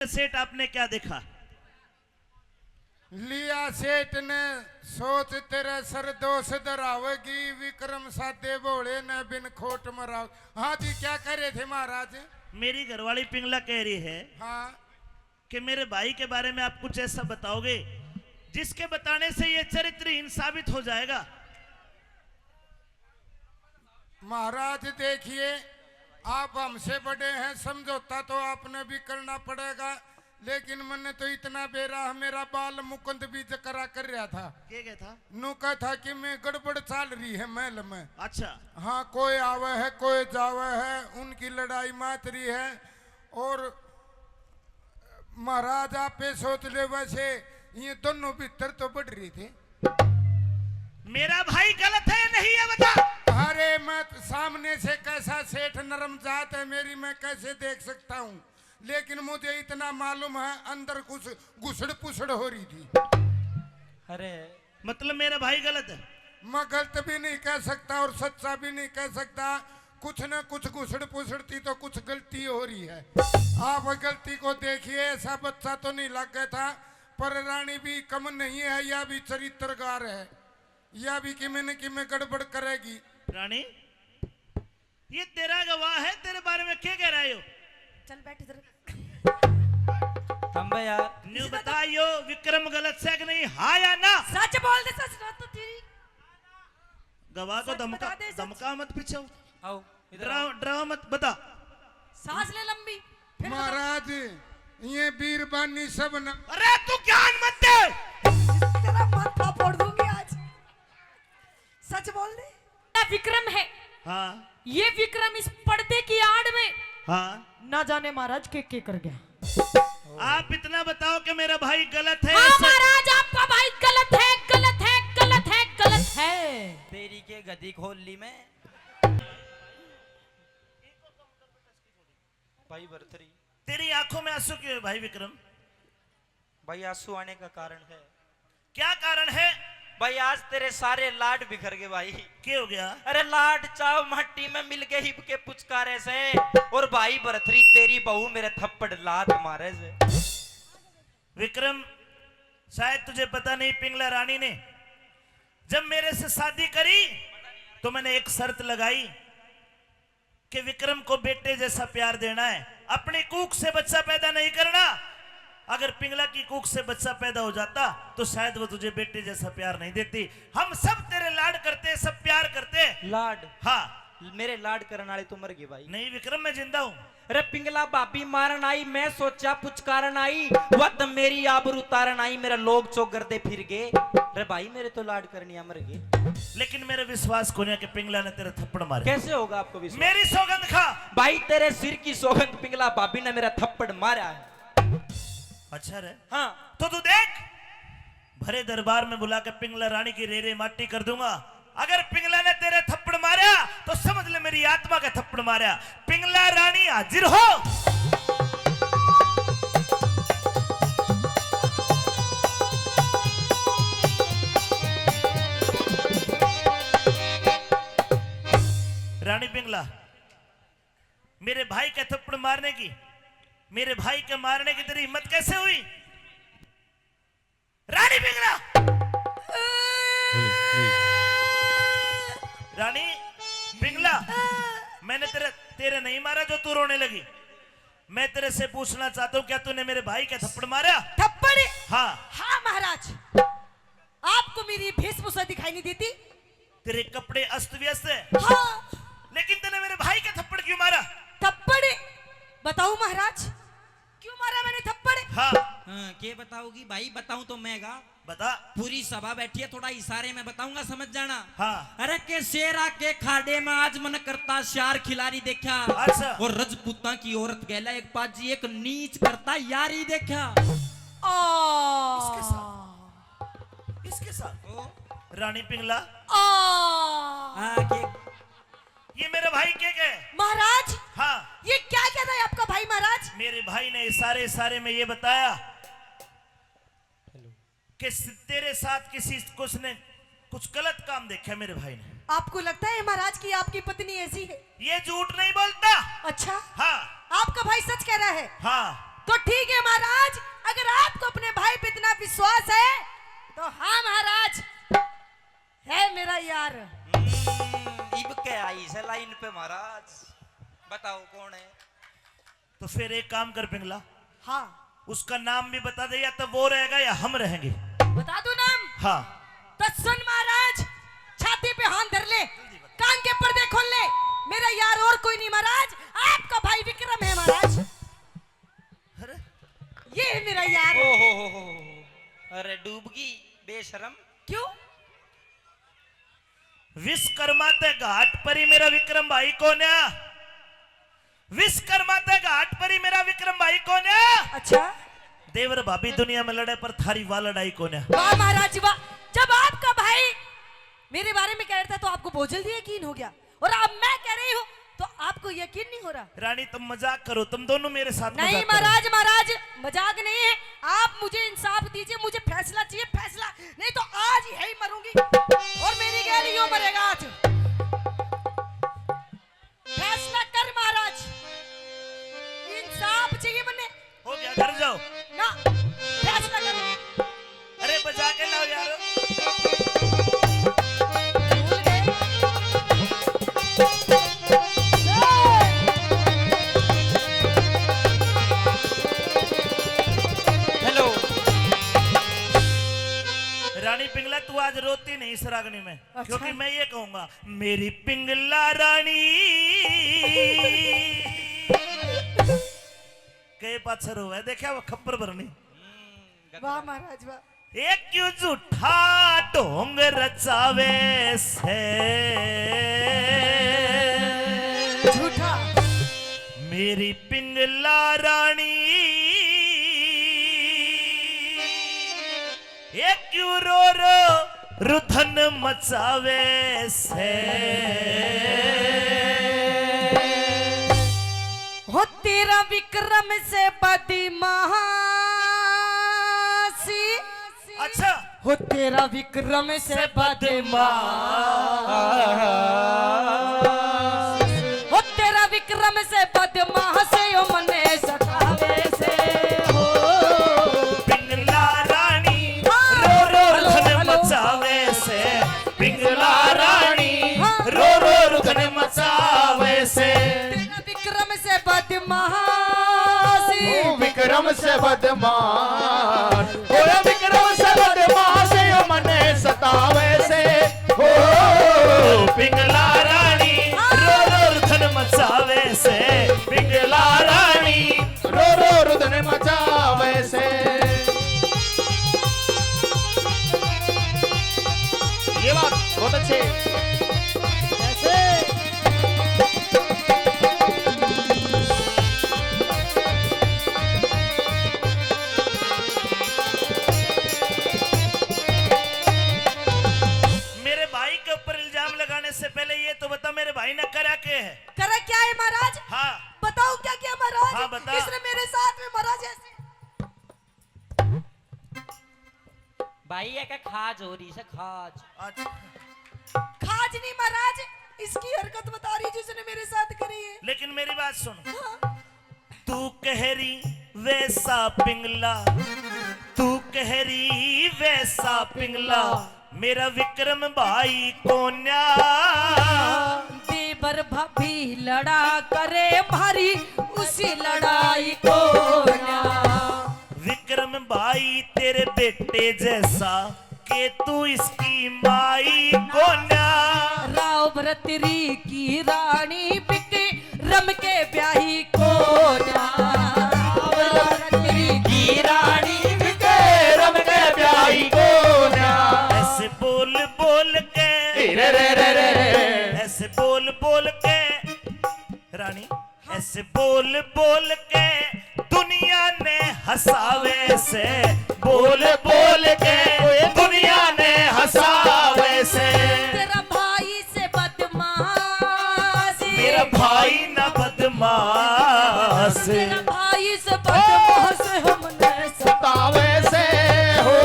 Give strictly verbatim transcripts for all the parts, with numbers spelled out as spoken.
सेठ, आपने क्या देखा? लिया सेठ ने सोच, तेरे सर दोष धरावेगी, विक्रम सादे भोले ने बिन खोट मराव। हाँ जी, क्या कह रहे थे महाराज? मेरी घरवाली पिंगला कह रही है हाँ। कि मेरे भाई के बारे में आप कुछ ऐसा बताओगे जिसके बताने से ये चरित्रहीन साबित हो जाएगा। महाराज देखिए, आप हमसे बड़े हैं, समझौता तो आपने भी करना पड़ेगा, लेकिन मैंने तो इतना बेरा, मेरा बाल मुकुंद भी जकरा कर रहा था। के क्या था? नु कहा था कि मैं गड़बड़ चाल रही है महल में। अच्छा। हाँ, कोई आवे है, कोई जावे है, उनकी लड़ाई मात रही है। और महाराज, आप पे सोच ले, वैसे ये दोनों भीतर तो बढ़ रही थे। मेरा भाई गलत है या नहीं है, बता। अरे, मैं सामने से कैसा सेठ नरम जात है मेरी, मैं कैसे देख सकता हूँ, लेकिन मुझे इतना मालूम है, अंदर कुछ घुसड़ पुसड़ हो रही थी। अरे, मतलब मेरा भाई गलत है? मैं गलत भी नहीं कह सकता और सच्चा भी नहीं कह सकता। कुछ ना कुछ घुसड़ पुसड़ थी तो कुछ गलती हो रही है। आप गलती को देखिए, ऐसा बच्चा तो नहीं लग गया था, पर रानी भी कम नहीं है, या भी चरित्रकार है, या भी किमें न किमें गड़बड़ करेगी। रानी, ये तेरा गवाह है, तेरे बारे में क्या कह रहे हो? चल बैठ इधर। थम बे यार। न्यू बता, यो विक्रम गलत से कि नहीं, हाँ या ना? सच बोल दे, सच ना तो तेरी गवाह को सच धमका, बता दे, सच। धमका मत पीछे। आओ, इधर डराओ, आओ। डराओ मत, बता। सांस ले लंबी, फिर बता। महाराज, ये बीरबानी सब न अरे तू ज्ञान मत दे। तेरा माथा फोड़ दूंगी आज। सच बोल दे। विक्रम है। हाँ। ये विक्रम इस पर्दे की आड़ में हाँ। ना जाने महाराज के के कर गया। आप इतना बताओ कि मेरा भाई गलत है हाँ ऐसा महाराज, आपका भाई गलत है, गलत है, गलत है, गलत है। तेरी के गदी खोल ली मैं। भाई भरथरी। तेरी आंखों में आंसू क्यों है भाई विक्रम? भाई, आंसू आने का कारण है। क्या कारण है? भाई, आज तेरे सारे लाड बिखर गए भाई। क्या हो गया? अरे, लाड चाव माटी में मिल गए हिब के पुचकारे से, और भाई भरथरी तेरी बहू मेरे थप्पड़ लात मारे से। विक्रम, शायद तुझे पता नहीं, पिंगला रानी ने जब मेरे से शादी करी तो मैंने एक शर्त लगाई कि विक्रम को बेटे जैसा प्यार देना है, अपनी कूख से बच्चा पैदा नहीं करना। अगर पिंगला की कूख से बच्चा पैदा हो जाता तो शायद वो तुझे बेटे जैसा प्यार नहीं देती। हम सब तेरे लाड करते, सब प्यार करते। लाड? हाँ। मेरे लाड करण वाले तो मर गए भाई। नहीं विक्रम, मैं जिंदा हूँ। अरे पिंगला भाभी मारन आई, मैं सोचा पुचकारन आई, वत मेरी आबरू तारन आई, मेरा लोग चौगरदे फिर गए। अरे भाई, मेरे तो लाड करनिया मर गए। लेकिन मेरा विश्वास कोन्या कि पिंगला ने तेरे थप्पड़ मारे। कैसे होगा आपको विश्वास? मेरी सौगंध खा। भाई, तेरे सिर की सौगंध, पिंगला भाभी ने मेरा थप्पड़ मारा है। अच्छा रे। हाँ। तो तू देख, भरे दरबार में बुला के पिंगला रानी की रे रे माटी कर दूंगा। अगर पिंगला ने तेरे थप्पड़ मारा तो समझ ले मेरी आत्मा का थप्पड़ मारा। पिंगला रानी हाजिर हो। रानी पिंगला, मेरे भाई का थप्पड़ मारने की, मेरे भाई के मारने की तेरी हिम्मत कैसे हुई? रानी पिंगला, रानी पिंगला, मैंने तेरे, तेरे नहीं मारा जो तू रोने लगी। मैं तेरे से पूछना चाहता हूँ, क्या तूने मेरे भाई का थप्पड़ मारा? थप्पड़? हाँ। हाँ महाराज, आपको मेरी वेशभूषा दिखाई नहीं देती? तेरे कपड़े अस्त व्यस्त है। हाँ। लेकिन तूने मेरे भाई का थप्पड़ क्यों मारा? थप्पड़? बताऊं महाराज, क्यों मारा मैंने थप्पड़? हाँ। हाँ, के बताओगी भाई? बताऊं तो मैं गा। बता। पूरी सभा बैठी है, थोड़ा इशारे में बताऊंगा, समझ जाना। हाँ। अरे के शेरा के खाड़े में आज मन करता श्यार खिलारी देखा। अच्छा। और रजपूतां की औरत गैला एक पाजी एक नीच करता यारी देखा। ओ। इसके साथ, इसके साथ। ओ। रानी पिंगला। ओ। हाँ, के ये मेरा भाई के के? महाराज, हाँ। ये क्या कहता है आपका भाई महाराज? मेरे भाई ने इशारे, इशारे में ये बताया हेलो। कि स-, तेरे साथ किसी कुछ ने कुछ गलत काम देखा मेरे भाई ने। आपको लगता है महाराज कि आपकी पत्नी ऐसी है? ये झूठ नहीं बोलता। अच्छा। हाँ। आपका भाई सच कह रहा है? हाँ। तो ठीक है महाराज, अगर आपको अपने भाई पे इतना विश्वास है तो हाँ महाराज, है मेरा यार। हम्म, इब के आई से लाइन पे महाराज, बताओ कौन है? तो फिर एक काम कर पिंगला, हाँ। उसका नाम भी बता दे, या तो वो रहेगा या हम रहेंगे। बता दूं नाम? हाँ। तो सुन महाराज, छाती पे हाथ धर ले, कान के पर्दे खोल ले। मेरा यार और कोई नहीं महाराज, आपका भाई विक्रम है महाराज। अरे, ये है मेरा यार। ओ हो हो हो हो। अरे डूबगी बेशरम। क्यों? विश्वकर्मा ते घाट पर ही मेरा विक्रम भाई कोन्या। विश्वकर्मा ते घाट पर ही मेरा विक्रम भाई कोन्या। अच्छा। देवर भाभी दुनिया में लड़े पर थारी वाह लड़ाई कोन्या। वाह महाराज वाह, जब आपका भाई मेरे बारे में कह रहा था तो आपको बहुत जल्दी यकीन हो गया, और अब मैं कह रही हूँ तो आपको यकीन नहीं हो रहा। रानी, तुम मजाक करो, तुम दोनों मेरे साथ नहीं मजाक करो। महाराज, महाराज, मजाक नहीं है। आप मुझे इंसाफ दीजिए, मुझे फैसला चाहिए, फैसला, नहीं तो आज यही मरूंगी और मेरी गैल यो मरेगा आज। फैसला कर महाराज, इंसाफ चाहिए मन्ने। हो गया, घर जाओ। ना, फैसला कर। अरे बजा के लाओ यार। भूल गए। हेलो। रानी पिंगला, तू आज रोती नहीं इस रागनी में, अच्छा। क्योंकि मैं ये कहूंगा, मेरी पिंगला रानी के पाछे रोवे, देखा वो खप्पर भरनी। वाह महाराज वाह। एक क्यों झूठा ढोंग रचावे से, झूठा। मेरी पिंगला रानी, ये क्यों रो रो रुधन मचावे से। हो तेरा विक्रम से बदमाशी। अच्छा। हो तेरा विक्रम से बदमाश। हो तेरा विक्रम से बदमाश, यो मने सतावे से। हो पिंगला रानी, हाँ। रो रो हेलो, रुधन हेलो। मचावे से। पिंगला रानी, हाँ। रो रो रुधन मचावे से। तेरा विक्रम से बदमाश। ओ विक्रम से बदमाश, ओ विक्रम से बदमाश, यो मने सतावे से। ओ पिंगला रानी, रो रो रुधन मचावे से। पिंगला रानी, रो रो रुधन मचावे से। ये बात बहुत अच्छे। ऐसे। मेरे भाई के ऊपर इल्जाम लगाने से पहले ये तो बता, मेरे भाई ने करा के है? करा क्या है महाराज? हाँ। बताओ क्या किया महाराज? हाँ, बता। इसने मेरे साथ में महाराज ऐसे भाई, ये क्या खाज हो रही से, खाज? अच्छा। खाज नहीं महाराज, इसकी हरकत बता रही जो इसने मेरे साथ करी है। लेकिन मेरी बात सुन। हाँ। तू कह रही वैसा पिंगला, तू कह रही वैसा पिंगला, मेरा विक्रम भाई कोन्या। देवर भाभी लड़ा करे भारी, उसी लड़ाई कोन्या। विक्रम भाई तेरे बेटे जैसा, के तू इसकी माई कोन्या। राव भरतरी की रानी विक्रम के ब्याही कोन्या। राव भरतरी की रानी विक्रम के ब्याही कोन्या। ऐसे बोल बोल के, रे रे रे रे रे। ऐसे बोल बोल के रानी, ऐसे बोल बोल के दुनिया ने हंसावे से, बोल बोल के दुनिया ने हंसावे से। तेरा भाई से बदमाश, मेरा भाई ना बदमाश, तेरा भाई से बदमाश हमने सतावे से हो।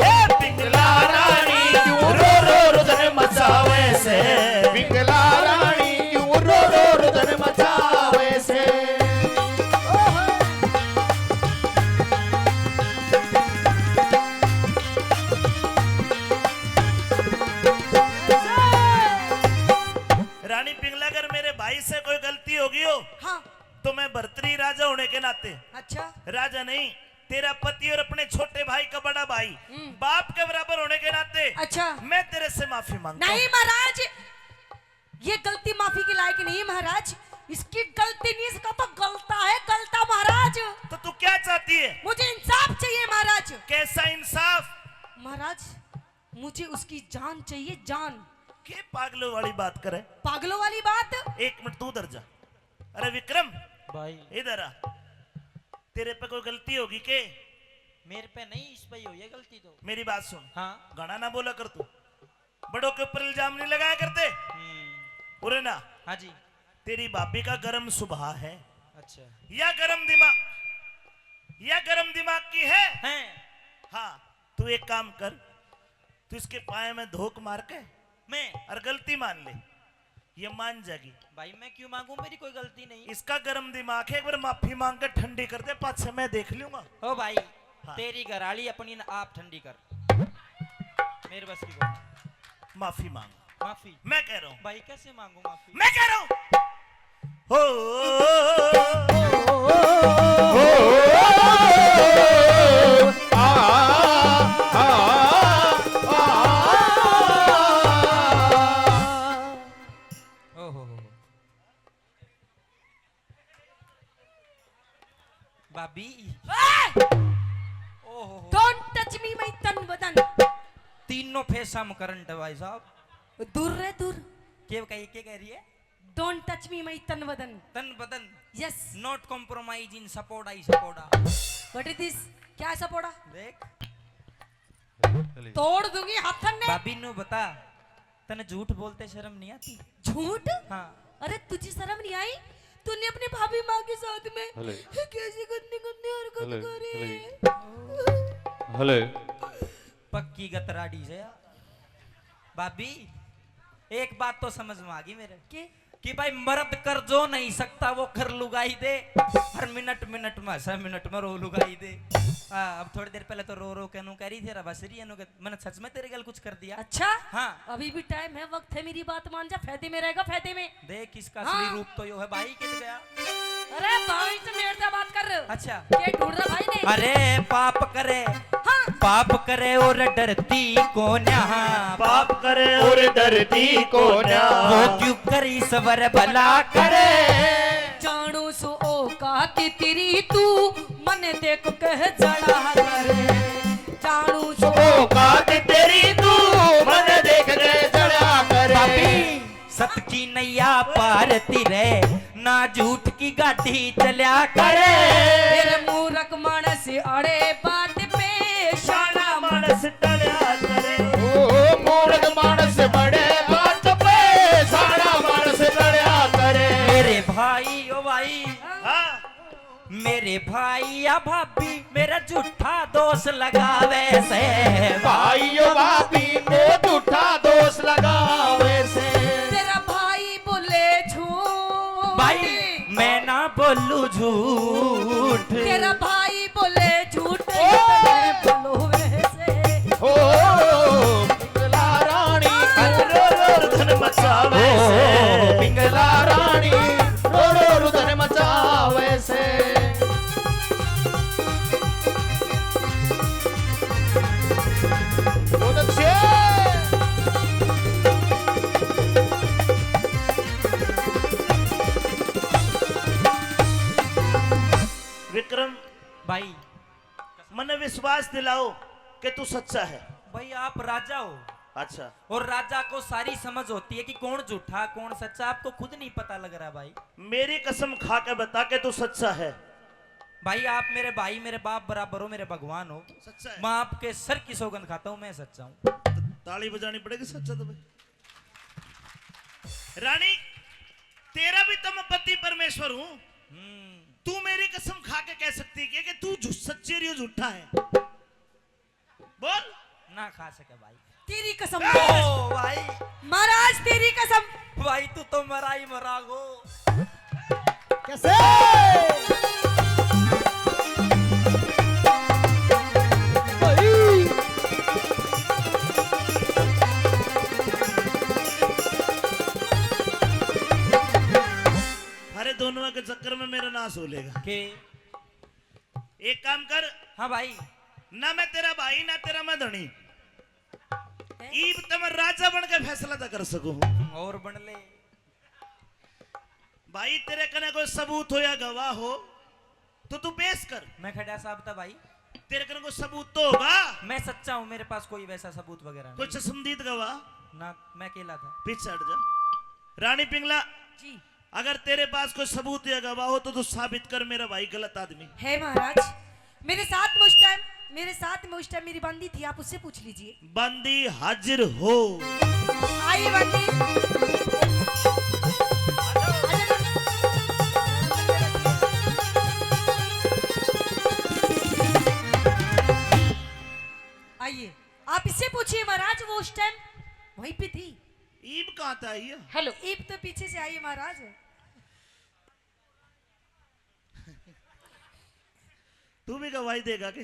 ए पिंगला रानी क्यों रो रो रुदन मचावे से, पिंगला रानी क्यों रो रो रुदन मचावे से। राजा नहीं, तेरा पति और अपने छोटे भाई का बड़ा भाई, हम्म। बाप के बराबर होने के नाते अच्छा। मैं तेरे से माफी मांगता हूँ। नहीं महाराज, ये गलती माफी के लायक नहीं है महाराज। इसकी गलती नहीं, इसका तो गलता है, गलता महाराज। तो तू क्या चाहती है? मुझे इंसाफ चाहिए महाराज। कैसा इंसाफ? महाराज, मुझे उसकी जान चाहिए, जान। के पागलों वाली बात करे? पागलों वाली बात? एक मिनट, तू उधर जा। अरे विक्रम, भाई। इधर आ। तेरे पे कोई गलती होगी के? मेरे पे नहीं, इस पे ही हुई है गलती तो। मेरी बात सुन। हाँ। घणा ना बोला कर तू। बड़ों के ऊपर इल्जाम नहीं लगाया करते। हम्म। पूरे ना। हाँ जी। तेरी भाभी का गरम स्वभाव है। अच्छा। या गरम दिमाग, या गरम दिमाग की है। हैं। हाँ, तू एक काम कर, तू इसके पाए में धोक मार के मैं? और गलती मान ले, ये मान जाएगी। भाई, मैं क्यों मांगू, मेरी कोई गलती नहीं। इसका गरम दिमाग है, एक बार माफी मांग के ठंडी कर दे, पाछे मैं देख लूंगा। ओ भाई, हाँ। तेरी घराली अपनी न आप ठंडी कर, मेरे बस की बात। माफी मांग। माफी? मैं कह रहा हूँ। भाई, कैसे मांगू माफी? मैं कह रहा हूँ। हो, हो, आ, आ, आ। ओहो। भाभी। ए! ओहो। Don't touch me, my तन बदन। तीनों फेसा में करंट है भाई साहब। दूर रे, दूर। के कही, के कह रही है? Don't touch me, my तन बदन। तन बदन। Yes। Not compromise in सपोडा ही सपोडा। What is this? क्या है सपोडा? देख। तोड़ दूंगी हाथन ने। भाभी नू बता, तने झूठ बोलते शर्म नहीं आती? झूठ? हाँ। अरे तुझे शर्म नहीं आई? तूने अपने भाभी माँ के साथ में हेलो। कैसी गंदी गंदी हरकत हेलो, करी? हेलो। हेलो। पक्की गतराड़ी से। भाभी, एक बात तो समझ में आ गई मेरे। के? कि भाई, मर्द कर जो नहीं सकता वो कर लुगाई दे। हर मिनट मिनट में हंसा, मिनट में रो लुगाई दे। आ, अब थोड़ी देर पहले तो रो रो के नू कह रही थी, रा बस रही है नू के, मैंने सच में तेरे गल कुछ कर दिया? अच्छा? हाँ। अभी भी टाइम है, वक्त है, मेरी बात मान जा, फायदे में रहेगा, फायदे में। देख, इसका हाँ। असली रूप तो यो है भाई, कित गया? अरे भाई, तो मेरे से बात कर। अच्छा। के ढूंढ रहा भाई ने? अरे पाप करे, हाँ। पाप करे और डरती कोन्या। पाप करे और डरती कोन्या। वो क्यों करी सबर भला करे। जानू सु औकात तेरी तू, मने देख कह जड़ा करे। जानू सु औकात तेरी तू, मने देख कह जड़ा करे। भाभी, सत की नैया पार तिरे, ना झूठ की गाड़ी चल्या करे। फिर मूरख मानस अड़े बात पे, शाना मानस टल्या करे। ओ मूरख मानस बड़े बात पे, शाना मानस टल्या करे। मेरे भाई, ओ भाई, हाँ। मेरे भाई या भाभी मेरा झूठा दोष लगावे से। भाई यो भाभी मेरा झूठा दोष लगावे से। तेरा भाई बोले झूठ। भाई मैं ना बोलू झूठ। तेरा भाई बोले झूठ। ओ! तेरे बोलो वैसे। ओ! पिंगला रानी रो रो रो धन मचावे से। ओ, पिंगला रानी रो रो रो धन मचावे से। बहुत अच्छे। विक्रम भाई, मने विश्वास दिलाओ कि तू सच्चा है। भाई, आप राजा हो। अच्छा। और राजा को सारी समझ होती है कि कौन झूठा, कौन सच्चा, आपको खुद नहीं पता लग रहा भाई। मेरी कसम खा के बता के तू सच्चा है। भाई, आप मेरे भाई, मेरे बाप बराबर हो, मेरे भगवान हो। सच्चा है। मैं आपके सर की सौगंध खाता हूँ, मैं सच्चा हूँ। त-, ताली बजानी पड़ेगी सच्चा तो भाई। रानी, तेरा भी तो मैं पति परमेश्वर हूँ। हम्म। तू मेरी कसम खा के कह सकती है कि तू झू-, सच्ची और ये झूठा है? बोल। ना खा सके भाई। तेरी कसम। ओ भाई। महाराज, तेरी कसम। भाई, तू तो मरा ही मरागो। कैसे? भाई। अरे, दोनों के चक्कर में मेरा नाश हो लेगा। के? एक काम कर। हाँ भाई। ना मैं तेरा भाई, ना तेरा मैं धनी। हैं? ईब तो मैं राजा बन के फैसला तो कर सकूं हूँ। और बन ले। भाई, तेरे कने कोई सबूत हो या गवाह हो तो तू पेश कर। मैं खड़ा साहब था भाई। तेरे कने कोई सबूत तो होगा। मैं सच्चा हूँ, मेरे पास कोई वैसा सबूत वगैरह कोई नहीं। चश्मदीद गवाह? ना, मैं अकेला था। पीछे हट जा। रानी पिंगला जी। अगर तेरे पास कोई सबूत या गवाह हो तो तू साबित कर, मेरा भाई गलत आदमी। है महाराज, मेरे साथ में उस टाइम, मेरे साथ में उस टाइम मेरी बंदी थी, आप उससे पूछ लीजिए। बंदी हाजिर हो। आइए बंदी। आइए, आप इससे पूछिए महाराज, वो उस टाइम वहीं पे थी। ईब कहाँ था ये? हेलो। ईब तो पीछे से आई है महाराज। तू भी गवाही देगा के?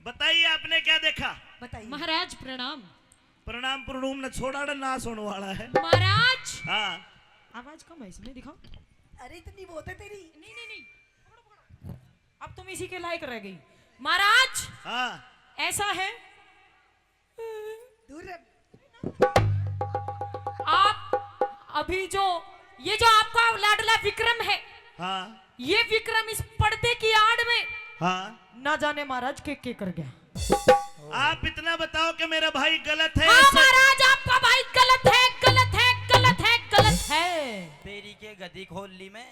बताइए, आपने क्या देखा? बताइए। महाराज प्रणाम। प्रणाम प्रणाम न छोड़ा, ना सुन वाला है। महाराज। हाँ। आवाज कम है इसमें, दिखाओ। अरे इतनी बहुत है तेरी। नहीं, नहीं, नहीं। अब तुम इसी के लायक रह गई। महाराज। हाँ। ऐसा है। दूर रह। आप अभी जो, ये जो आपका लाडला विक्रम है, हाँ। ये विक्रम इस पर्दे की आड़ में, हाँ। ना जाने महाराज के, के कर गया। आप इतना बताओ कि मेरा भाई गलत है, हाँ, ऐसा महाराज, आपका भाई गलत है, गलत है, गलत है, गलत है। तेरी के गधी खोल ली मैं।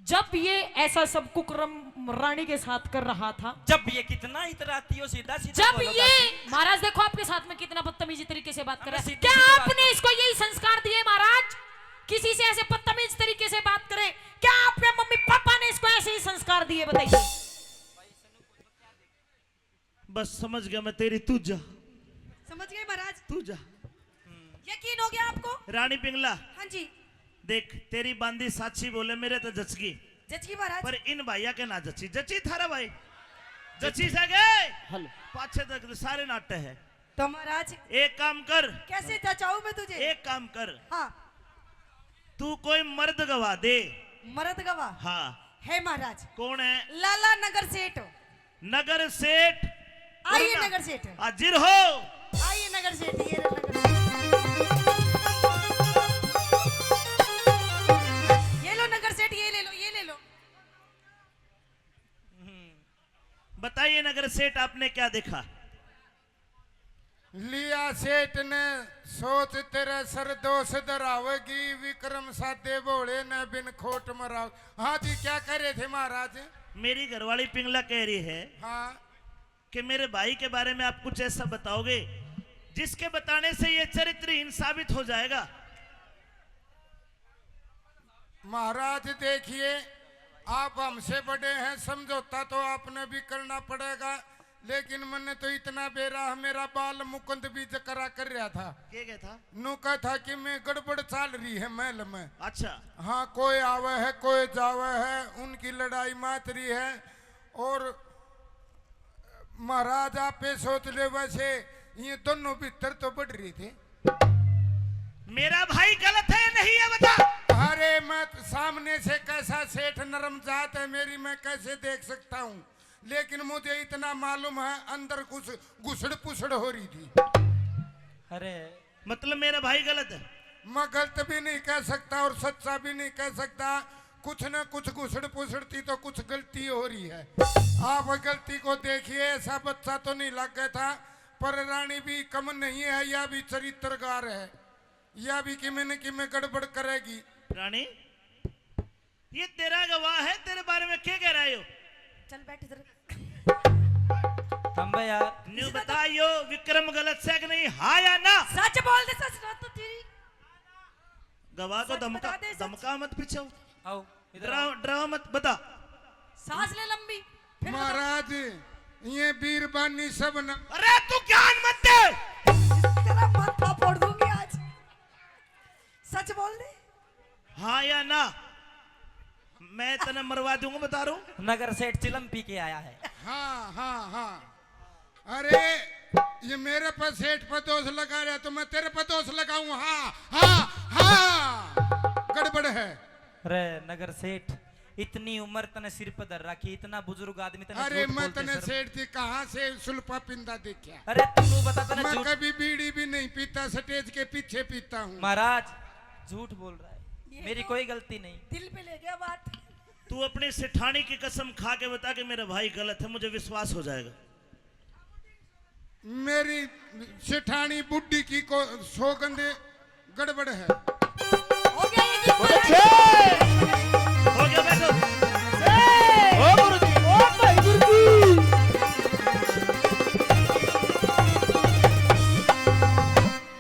जब ये ऐसा सब कुकर्म रानी के साथ कर रहा था, जब ये कितना इतराती हो, सीधा सीधा जब बोलो ये दादी। महाराज, देखो आपके साथ में कितना बदतमीजी तरीके से बात कर रहा है। सीधी क्या सीधी बात आपने इसको यही संस्कार दिए महाराज, किसी से ऐसे बदतमीज तरीके से बात करे? क्या आपके मम्मी पापा ने इसको ऐसे ही संस्कार दिए, बताइए? बस समझ गया मैं तेरी, तू जा। समझ गए महाराज? तू जा। यकीन हो गया आपको? रानी पिंगला। हाँ जी। देख, तेरी बांदी साची बोले, मेरे तो जचगी। जचगी महाराज। पर इन भाइया के ना जची। जची थारा भाई? जची सै गए? हेलो। पाछे तक तो सारे नाटे है। तो महाराज, एक काम कर। कैसे जचाऊं मैं तुझे? एक काम कर। हाँ। तू कोई मर्द गवा दे। मर्द गवा? हाँ। है महाराज। कौन है? लाला नगर सेठ। नगर सेठ। आइए वरना नगर सेठ। हाजिर हो। आइए नगर सेठ, ये लो नगर सेठ। ये लो नगर सेठ, ये ले लो, ये ले लो। बताइए नगर सेठ, आपने क्या देखा? लिया सेठ ने सोच, तेरे सर दोष धरावेगी, विक्रम साधे भोले ने बिन खोट मराव। हाँ जी, क्या कह रहे थे महाराज? मेरी घरवाली पिंगला कह रही है हाँ। कि मेरे भाई के बारे में आप कुछ ऐसा बताओगे जिसके बताने से ये चरित्रहीन साबित हो जाएगा। महाराज देखिए, आप हमसे बड़े हैं, समझौता तो आपने भी करना पड़ेगा, लेकिन मैंने तो इतना बेरा, मेरा बाल मुकुंद भी जकरा कर रहा था। के गया था? नु कहा था कि मैं गड़बड़ चाल रही है महल में। अच्छा। हाँ, कोई आवे है, कोई जावे है, उनकी लड़ाई मात रही है। और महाराज आप पे सोच ले, वैसे ये दोनों भीतर तो बढ़ रही थी। मेरा भाई गलत है, नहीं है, बता। अरे, मैं सामने से कैसा सेठ नरम जात है मेरी, मैं कैसे देख सकता हूँ, लेकिन मुझे इतना मालूम है, अंदर कुछ घुसड़ पुसड़ हो रही थी। अरे, मतलब मेरा भाई गलत है? मैं गलत भी नहीं कह सकता और सच्चा भी नहीं कह सकता। कुछ ना कुछ घुसड़ पुसड़ थी तो कुछ गलती हो रही है। आप गलती को देखिए, ऐसा बच्चा तो नहीं लग गया था, पर रानी भी कम नहीं है, या भी चरित्रकार है, या भी किमें न किमें गड़बड़ करेगी। रानी, ये तेरा गवाह है, तेरे बारे में क्या कह रहे हो? चल बैठ इधर। थम बे यार। न्यू बता, यो विक्रम गलत से कि नहीं, हाँ या ना? सच बोल दे, सच ना तो तेरी गवाह को सच धमका, बता दे, सच। धमका मत पीछे। आओ, इधर डराओ, आओ। डराओ मत, बता। सांस ले लंबी, फिर बता। महाराज, ये बीरबानी सब न अरे तू ज्ञान मत दे। तेरा माथा फोड़ दूंगी आज। सच बोल दे। हाँ या ना? मैं तने मरवा दूंगा, बता रहा हूँ। नगर सेठ चिलम पी के आया है। हाँ, हाँ, हाँ। अरे, ये मेरे पर सेठ पर दोष लगा रहा, तो मैं तेरे पर दोष लगाऊं? हाँ, हाँ, हाँ। गड़बड़ है। रे नगर सेठ, इतनी उम्र तने सिर पे धर रखी, इतना बुजुर्ग आदमी तने अरे, झूठ मैं बोलते तने सर। सेठ जी कहाँ से सुल्फा पिंदा देखा? अरे, तू बता, तने मैं झूठ कभी बीड़ी भी नहीं पीता, स्टेज के पीछे पीता हूँ। महाराज, झूठ बोल रहा है, ये मेरी तो कोई गलती नहीं। दिल पे ले गया बात। तू अपनी सेठानी की कसम खा के बता कि मेरा भाई गलत है, मुझे विश्वास हो जाएगा। मेरी सेठानी बुड्ढी की को सौगंध गड़बड़ है। हो गया ये गीत। अच्छे। हो गया बैठो। ओ गुरु जी, ओ भाई गुरु जी।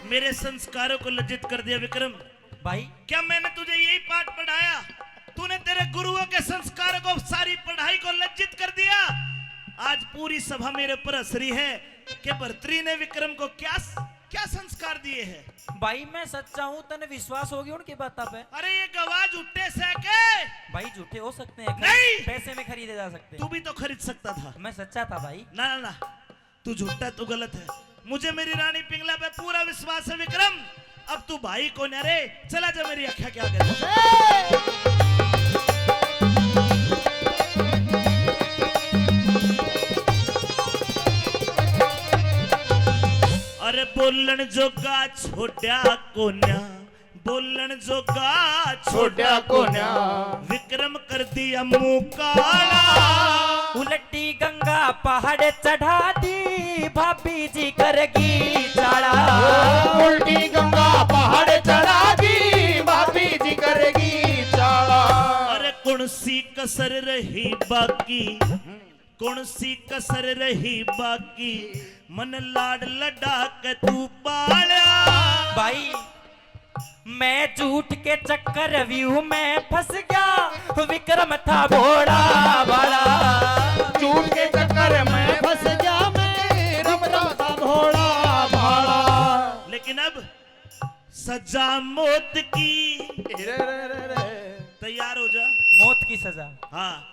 मेरे संस्कारों को लज्जित कर दिया विक्रम। भाई। क्या मैंने तुझे यही पाठ पढ़ाया? तूने तेरे गुरुओं के संस्कारों को, सारी पढ़ाई को लज्जित कर दिया। आज पूरी सभा मेरे ऊपर हंस रही है कि भर्तरी ने विक्रम को क्या, क्या संस्कार दिए हैं। भाई, मैं सच्चा हूँ, तने विश्वास होगी उनकी बातों पे। अरे, ये गवाह झूठे से के? भाई, झूठे हो सकते हैं, नहीं। पैसे में खरीदे जा सकते हैं। तू भी तो खरीद सकता था। मैं सच्चा था भाई। ना, ना, ना। तू झूठा, तू गलत है। मुझे मेरी रानी पिंगला पे पूरा विश्वास है विक्रम। अब तू भाई को न रे, चला जा मेरी आंखें क्या करे। अरे बोलन जोगा छोड़ा कोन्या, बोलन जोगा छोड़ा कोन्या। विक्रम कर दिया मुंह काला। उल्टी गंगा पहाड़ चढ़ा दी, भाभी जी करगी चाला। उल्टी गंगा पहाड़ चढ़ा दी, भाभी जी करगी चाला। अरे कौन सी कसर रही बाकी, कौन सी कसर रही बाकी, मन लाड लडा के तू पाला। भाई, मैं झूठ के चक्रव्यूह में फंस गया, विक्रम था भोला भाला। झूठ के चक्कर में फंस गया मैं, विक्रम था भोला भाला। लेकिन अब सजा मौत की। रे, रे, रे, रे। तैयार हो जा। मौत की सजा। हाँ।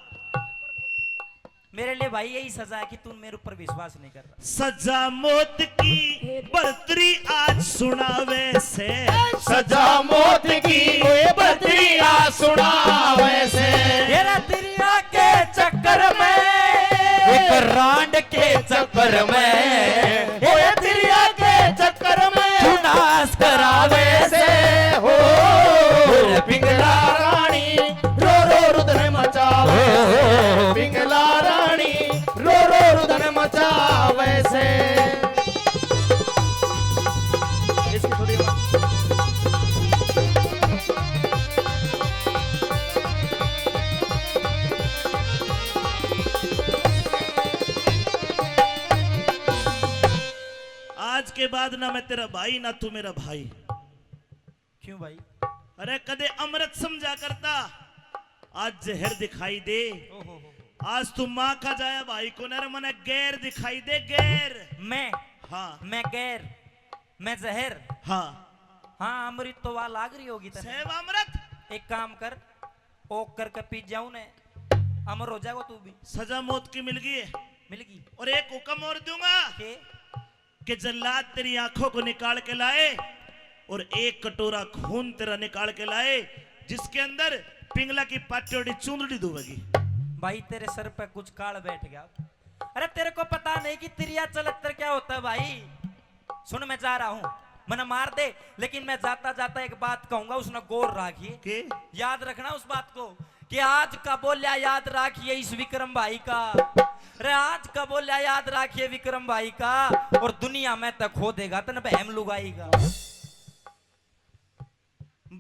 मेरे लिए भाई यही सजा है कि तू मेरे ऊपर विश्वास नहीं कर रहा। सजा मौत की भर्तरी आज सुनावे से। सजा मौत की भर्तरी आज सुनावे से। तेरा दरिया के चक्कर में, एक रांड के चक्कर में, तेरा दरिया के चक्कर में तू नाश करावे से। हो पिंगला रानी रो रो रुदन मचावे। पिंगला रानी रो रो रुदन मचावे से। इसकी थोड़ी आज के बाद ना मैं तेरा भाई, ना तू मेरा भाई। क्यों भाई? अरे कदे अमृत समझा करता, आज जहर दिखाई दे। ओहो हो। आज तू माँ का जाया भाई को ना रे, मने गैर दिखाई दे, गैर। मैं? हाँ। मैं गैर, मैं जहर। हाँ। हाँ, अमृत तो वहाँ लाग रही होगी तने। सेव अमृत। एक काम कर, ओक करके पी जाऊं ने, अमर हो जाएगा तू भी। सजा मौत की मिल गई है। मिल गई। और एक हुक्म और दूंगा। के? कि जल्लाद तेरी आंखों को निकाल के लाए और एक कटोरा खून तेरा निकाल के लाए, जिसके अंदर पिंगला की पाट्योड़ी चूंदड़ी धोएगी। भाई, तेरे सर पे कुछ काल बैठ गया। अरे, तेरे को पता नहीं कि तिरिया चलत्तर क्या होता है भाई? सुन, मैं जा रहा हूँ, मने मार दे, लेकिन मैं जाता जाता एक बात कहूंगा, उसने गौर राखिए। के? याद रखना उस बात को। कि आज का बोल्या याद राखिए इस विक्रम भाई का। रे, आज का बोल्या याद राखिए विक्रम भाई का, और दुनिया में तो खो देगा तन बहम लुगाई का।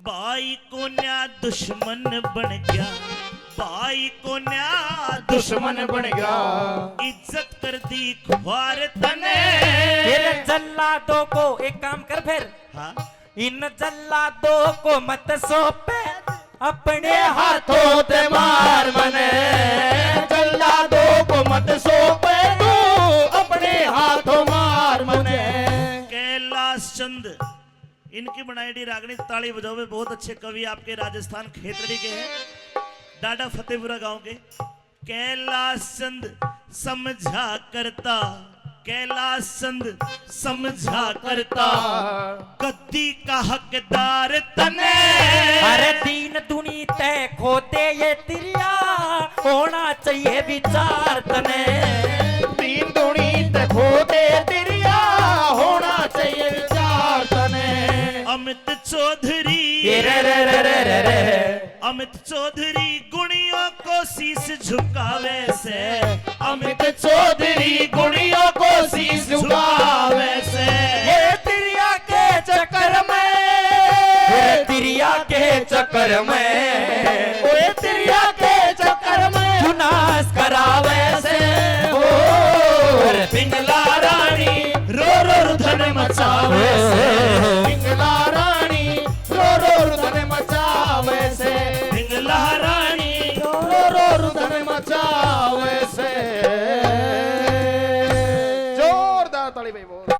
भाई कोन्या दुश्मन बन गया, भाई कोन्या दुश्मन बन गया। इज्जत कर दी खुआर तने। तेरे जल्लादों को एक काम कर फिर। हाँ। इन जल्लादों को मत सौंपे अपने हाथों ते मार मने। जल्लादों को मत सौंपे तू अपने हाथों मार मने। कैलाश चंद, इनकी बनाई डी रागनी, ताली बजाओ, वे बहुत अच्छे कवि आपके राजस्थान खेतड़ी के हैं, डाडा फतेहपुरा गांव के। कैलाश चंद समझा करता, कैलाश चंद समझा करता, गद्दी का हकदार तने। अरे दीन दुनी तै खोते ये तिरिया, होना चाहिए विचार तने। दीन दुनी तै खोते तिरिया, होना चाहिए विचार तने। अमित चौधरी, ये रे रे रे रे रे रे। अमित चौधरी गुणियों को शीश झुकावे से। अमित चौधरी गुणियों को शीश झुकावे से। ये तिरिया के चक्कर में, ये तिरिया के चक्कर में, ओए तिरिया के चक्कर में क्यों नाश करावे से। ओ, अरे पिंगला रानी रो रो रुदन मचावे से। पिंगला रानी रो रो रुदन मचावे से। पिंगला रानी रो रो रुदन मचावे